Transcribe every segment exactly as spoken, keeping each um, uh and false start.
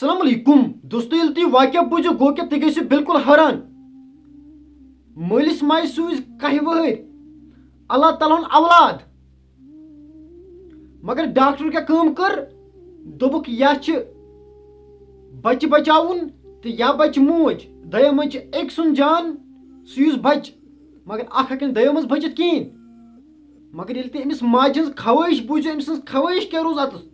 السلام علیکم دوستو، ییٚلہِ تُہۍ واقعہ بوٗزِو، گوٚو کہِ تُہۍ گٔژھِو بالکل حٲران۔ مٲلِس ماجہِ سوٗزۍ کاہہِ وٕہٕرۍ اللہ تعالیٰ ہن اولاد، مگر ڈاکٹر کیٛاہ کٲم کٔر؟ دوٚپُکھ، یا چھِ بچہِ بچاوُن تہٕ یا بچہِ موج۔ دۄیو منٛز چھِ أکۍ سُنٛد جان، سُہ یُس بچہِ، مگر اکھ ہٮ۪کہِ نہٕ دۄیو منٛز بٔچِتھ کِہیٖنۍ۔ مگر ییٚلہِ تُہۍ أمِس ماجہِ ہٕنٛز خواہِش بوٗزِو، أمۍ سٕنٛز خواہِش کیٛاہ روٗز اَتَس؟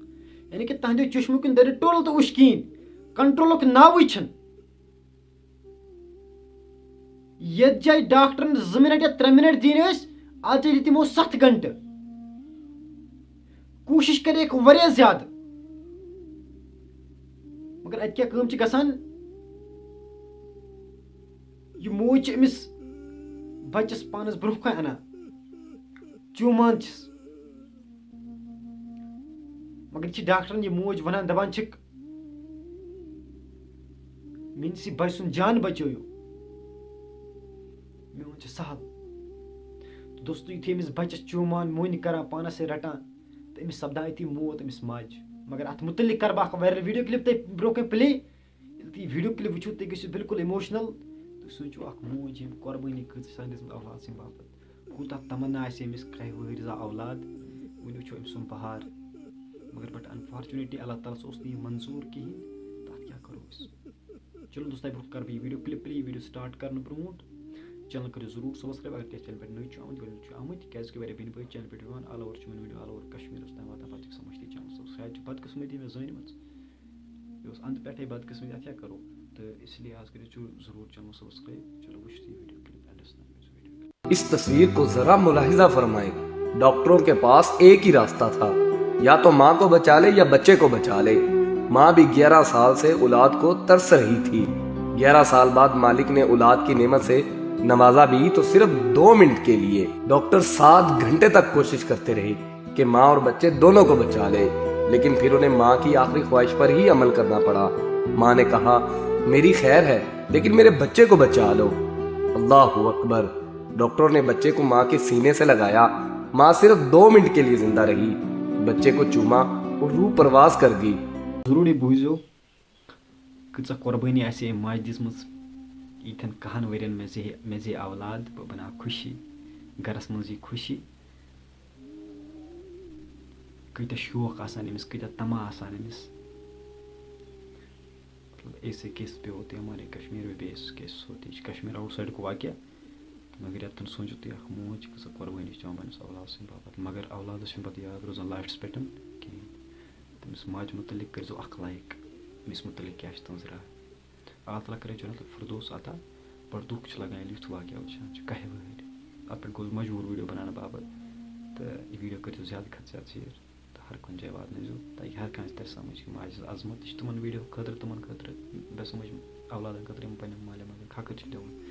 یعنی کہِ تُہٕنٛدیو چشمو کِنۍ دٔرِو ٹُل تہٕ وٕچھ کِہیٖنۍ۔ کنٹرولُک ناوٕے چھِنہٕ۔ یَتھ جایہِ ڈاکٹرن زٕ منٹ یا ترٛےٚ منٹ دِنۍ ٲسۍ، اَتھ جایہِ دِتۍ تِمو ستھ گھنٹہٕ۔ کوٗشِش کَریکھ واریاہ زیادٕ، مگر اَتہِ کیٛاہ کٲم چھِ گژھان؟ یہِ موج چھِ أمِس بَچَس پانَس برٛونٛہہ کَنہِ اَنان، چوٗمان چھِس۔ مگر یہِ چھِ ڈاکٹرَن یہِ موج وَنان، دَپان چھِکھ، "میٛٲنِس یہِ بَچہٕ سُنٛد جان بَچٲیِو، میون چھُ سَہَل۔" تہٕ دوستو، یُتھُے أمِس بَچَس چوٗمان مۄنۍ کَران، پانَس سۭتۍ رَٹان، تہٕ أمِس سَپدان أتی موت أمِس ماجہِ۔ مگر اَتھ مُتعلِق کَرٕ بہٕ اَکھ viral video clip تۄہہِ برٛونٛہہ کَنہِ play۔ ییٚلہِ تُہۍ یہِ video clip وٕچھِو، تُہۍ گٔژھِو بالکل emotional۔ تُہۍ سوٗنٛچِو، اَکھ موج، ییٚمۍ قۄربٲنی کٔر سانہِ دِژمٕژ اولاد سٕنٛدِ باپتھ۔ کوٗتاہ تمنا آسہِ أمِس، کَہہِ وٕہٕرۍ زا اولاد، وۄنۍ وٕچھو أمۍ سُنٛد بہار۔ مگر but unfortunately اللہ تعالیٰ ہَس اوس نہٕ یہِ منظوٗر کِہیٖنۍ، تَتھ کیٛاہ کَرو أسۍ؟ چلو دوستو، برٛونٛہہ کَرٕ بہٕ یہِ video clip play، یہِ video start کَرنہٕ برٛونٛٹھ channel کٔرِو ضروٗر subscribe، اگر کیٛاہ channel پٮ۪ٹھ نٔوۍ چھُ آمُت، گۄڈٕنیُک چھُ آمُت، کیٛازِکہِ واریاہ بیٚنہِ بٲے چھِ channel پٮ۪ٹھ یِوان، all over چھُ میون video all over کشمیٖرَس تام واتان، پَتہٕ چھِ سَمجھ تہِ channel subscribe، چھِ بدقٕسمتی مےٚ زٲنۍ مٕژ۔ یہِ اوس اَنٛدٕ پٮ۪ٹھَے بدقٕسمتی، اَتھ کیٛاہ کَرو؟ تہٕ اس لیے آز کٔرِو ضروٗر channel subscribe۔ چلو وٕچھِو تُہۍ video clip endَس تام، یُس video clip۔ اس تصویر کو ذرا ملاحظہ فرمائیں۔ ڈاکٹروں کے پاس ایک ہی راستہ تھا، یا تو ماں کو بچا لے یا بچے کو بچا لے۔ ماں بھی گیارہ سال سے اولاد کو ترس رہی تھی۔ گیارہ سال بعد مالک نے اولاد کی نعمت سے نوازا بھی، تو صرف دو منٹ کے لیے۔ ڈاکٹر سات گھنٹے تک کوشش کرتے رہے کہ ماں اور بچے دونوں کو بچا لے، لیکن پھر انہیں ماں کی آخری خواہش پر ہی عمل کرنا پڑا۔ ماں نے کہا، "میری خیر ہے، لیکن میرے بچے کو بچا لو۔" اللہ اکبر۔ ڈاکٹروں نے بچے کو ماں کے سینے سے لگایا۔ ماں صرف دو منٹ کے لیے زندہ رہی۔ بچے کو چوما اور روح پرواز کر گئی۔ ضروٗری بوٗزِو، کۭژاہ قۄربٲنی آسہِ أمۍ ماجہِ دِژمٕژ۔ ییٖتٮ۪ن کَہَن ؤرِین مےٚ زِ، مےٚ زِ اولاد، بہٕ بَناو خوشی، گَرَس منٛز یی خوشی۔ کۭتیٛاہ شوق آسان أمِس، کۭتیٛاہ تَماہ آسان أمِس۔ مطلب، ایسے کیس پہ ہوتے ہمارے کشمیر میں، بھی ایسے کیس ہوتے، یہِ چھُ کشمیر آوُٹ سایڈُک واقعہ۔ مگر یَتھ سوٗنٛچِو تُہۍ، اَکھ موج کۭژاہ قۄربٲنی چھِ چٮ۪وان پنٛنِس اولاد سٕنٛدِ باپتھ۔ مگر اولادَس چھُنہٕ پَتہٕ یاد روزان last پٮ۪ٹھ کِہیٖنۍ۔ تٔمِس ماجہِ مُتعلِق کٔرۍزیو اَکھ like، أمِس مُتعلِق کیٛاہ چھِ تُہٕنٛز راے؟ اللہ تعالیٰ کَرِ جنت الفردوس عطا۔ بَڑٕ دُکھ چھُ لَگان، ییٚلہِ یُتھ واقعہ وٕچھان چھِ کَہہِ وٕہٕرۍ۔ اَتھ پٮ۪ٹھ گوٚوُس مجبوٗر video بَناونہٕ باپَتھ۔ تہٕ یہِ video کٔرۍزیو زیادٕ کھۄتہٕ زیادٕ share۔ تہٕ ہر کُنہِ جایہِ واتنٲیزیو، تاکہِ ہر کانٛہہ تہِ تَرِ سمجھ کہِ ماجہِ ہٕنٛز عظمت۔ یہِ چھِ تِمن video خٲطرٕ، تِمن خٲطرٕ، بے سمجھ اولادن خٲطرٕ، یِم پننٮ۪ن مالٮ۪ن ماجٮ۪ن خاکہٕ چھِ دِوان۔